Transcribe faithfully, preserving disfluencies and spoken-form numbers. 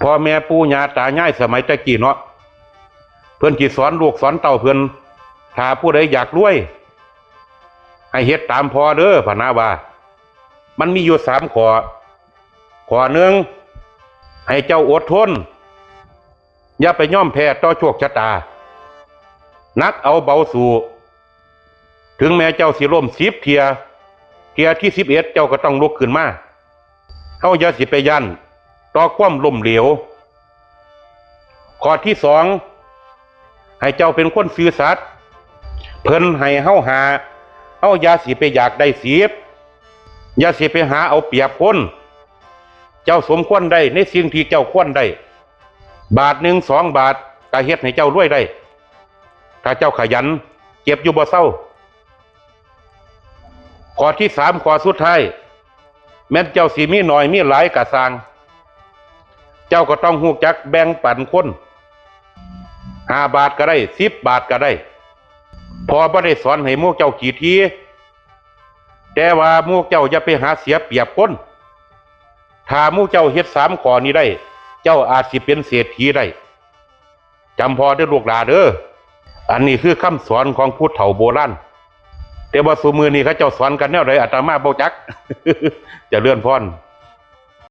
พ่อแม่ปู่ย่าตายายสมัยตะกี้เนาะ เพิ่นสิสอนลูกสอนเต้าเพิ่น ถ้าผู้ใดอยากรวย ให้เฮ็ดตามพ่อเด้อ พะนะว่า มันมีอยู่สามข้อ ข้อหนึ่ง ให้เจ้าอดทน อย่าไปยอมแพ้ต่อโชคชะตา หนักเอาเบาสู้ ถึงแม้เจ้าสิล้มสิบเทื่อ เทื่อที่สิบเอ็ดเจ้าก็ต้องลุกขึ้นมา เฮาอย่าสิไปย้านต่อความล้มเหลว ข้อที่สอง ให้เจ้าเป็นคนซื่อสัตย์ เพิ่นให้เฮาห้า เฮาอย่าสิไปอยากได้สิบ อย่าสิไปหาเอาเปรียบคน เจ้าสมควรได้ในสิ่งที่เจ้าควรได้ บาทหนึ่งสองบาทก็เฮ็ดให้เจ้ารวยได้ ถ้าเจ้าขยัน เก็บอยู่บ่เซา ข้อที่สาม ข้อสุดท้าย แม้นเจ้าสิมีน้อยมีหลายก็ซ่าง เจ้าก็ต้องฮู้จักแบ่งปันคน ห้าบาทก็ได้ สิบบาทก็ได้ พ่อบ่ได้สอนให้หมู่เจ้าขี้ถี่ แต่ว่าหมู่เจ้าอย่าไปหาเสียเปรียบคน ถ้าหมู่เจ้าเฮ็ดสามข้อนี้ได้ เจ้าอาจสิเป็นเศรษฐีได้ จำพ่อเด้อลูกหลานเด้อ อันนี้คือคำสอนของผู้เฒ่าโบราณ แต่ว่าซุมื้อนี้เขาเจ้าสอนกันแนวใดอาตมาบ่จัก เจริญพร